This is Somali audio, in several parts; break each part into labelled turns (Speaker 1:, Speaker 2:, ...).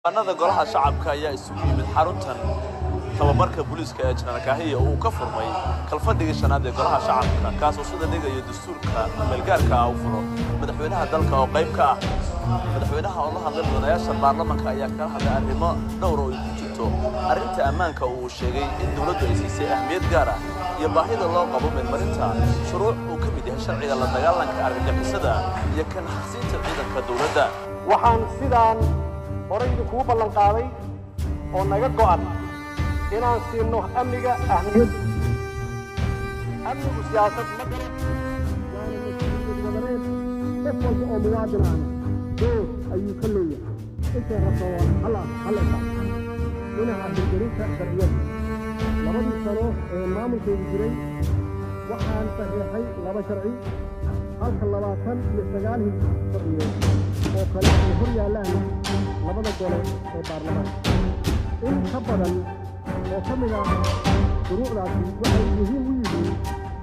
Speaker 1: Xildhibaanada golaha shacabka ayaa isugu yimid xaruntan tababarka booliiska ee Jenaraal Kaahiya oo uu ka furmay kalfadhigii shanaad ee golaha shacabka, kaasoo sida dhigaya dastuurka meelgaarka ah u furo madaxweynaha dalka oo qayb ka ah. Madaxweynaha oo la hadlay mudanayaasha baarlamanka ayaa kala hadlay arrimo dhowr oo ay ku jirto arrinta ammaanka oo uu sheegay in dowladdu ay siisay ahmiyad gaar ah iyo baahida loo qabo meelmarinta shuruuc uu ka mid yahay sharciga la dagaalanka argagixisada iyo kan xaqsiinta ciidanka dowladda.
Speaker 2: Waxaan sidaan horay idinkugu ballan qaaday oo naga go'an inaan siinno amniga ahmiyad. Amnigu siyaasad ma galo, waana mas-uuliyad wadareed. Qof walba oo muwaadin ahna door ayuu ka leeyahay. Intay rabto hala hala isaa dhinaca hirgelinta sharciyada. 2dii sano ee maamulkaygu jiray waxaan saxiixay 2 sharci, halka 29 sharciyeed oo kale ay hor yaallaan labada gole ee baarlamaanka. In ka badan oo ka mid ah shuruucdaasi waxay muhiim u yihiin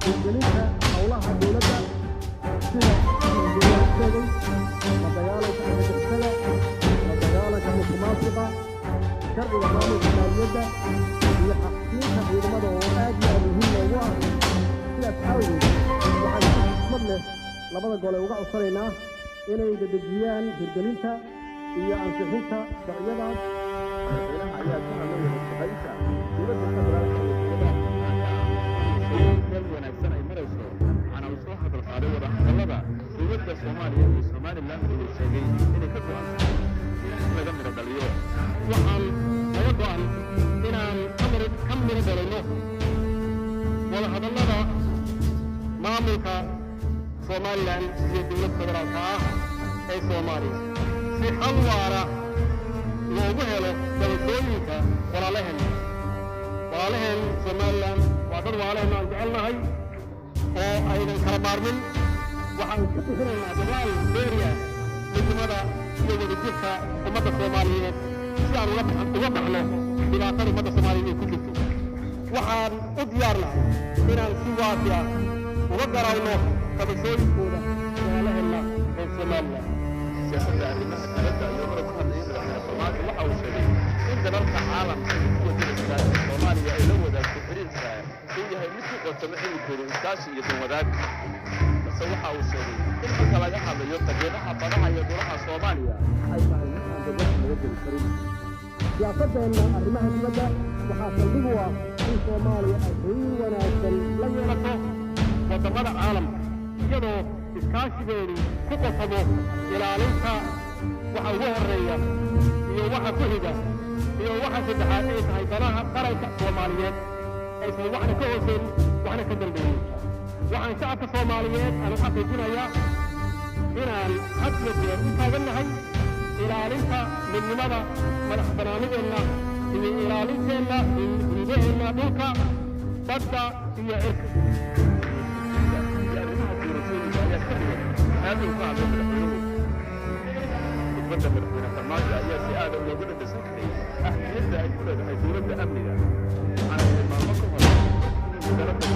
Speaker 2: hirgelinta howlaha dowladda, sida uu sheegay la dagaalanka argagixisada, la dagaalanka musuqmaasuqa, sharciga maamulka maaliyadda iyo xaqsiinta ciidamada oo aad iyo aad muhiim noogu ah. Sidaas awgeed waxaan si xikmad leh labada gole uga codsanaynaa inay dedejiyaan hirgelinta iyo ansixinta sharciyadaas.
Speaker 1: Madaxweynaha ayaa ka hadlay wada shaqaynta dowladda federaalka iyo dowladaha meel wanaagsan ay marayso, waxaana uu soo hadal qaaday wada hadallada dowladda Soomaaliya iyo Somaliland oo uu sheegay inay ka go'an tahay in laga midho dhaliyo.
Speaker 3: Waxaan naga go'an inaan ka miro dhalinno wada hadallada maamulka Somaliland iyo dowlad federaalka ah ee Soomaaliya si xal waara loogu helo dabashooyinka walaalaheen. Walaalaheen Somaliland waa dad walaalaheen aan jecelnahay oo aynan kala maarmin. Waxaan ku bixinaynaa dadaal dheeri ah midnimada iyo wadajirka ummadda Soomaaliyeed si aan uga baxno dhibaatada ummadda Soomaaliyeed ay ku jirto. Waxaan u diyaarnahay inaan si waafi ah uga garawno tabashooyinkooda walaalaheenna reer Somaliland.
Speaker 1: Siyaasadda arrimaha dibadda iyo hore ka hadlayay madaxweyne Farmaajo waxa uu sheegay in dalalka caalamka iyo kuwa deriska ee Soomaaliya ay la wadaagto xiriirka uu yahay mid ku qodsamo xilligooda iskaashi iyo danwadaag, balse waxa uu sheegay in marka laga hadlayo qadiyadaha badaha iyo dulaha Soomaaliya ay tahay mid aan dowladda laga geli karin.
Speaker 2: Siyaasaddeenna arrimaha dibadda waxaa saldhig u ah in Soomaaliya ay xiriir wanaagsan
Speaker 3: la yeelato waddamada caalamka, iyadoo iskaashigeedu ku qosabo ilaalinta waxa ugu horreeya iyo waxa ku xiga iyo waxa saddexaad ay tahay danaha qaranka Soomaaliyeed, aysan waxna ka hooseyn waxna ka dambeeyin. Waxaan shacabka Soomaaliyeed aan u xaqiijinayaa inaan had iyo jeer u taagannahay ilaalinta midnimada, madax bannaanideenna iyo ilaalinteenna xuduudaheenna dhulka, badda iyo cirka.
Speaker 1: Iyo arrimaha doorashooyinka ayaa ka dhigan aad uu ka hadlay madaxweynuhu. Khudbadda madaxweyne Farmaajo ayaa si aada loogu dhadhasan karay ahmiyadda ay ku leedahay dowladda amniga, waxaana tilmaamo ka hor markii magaalada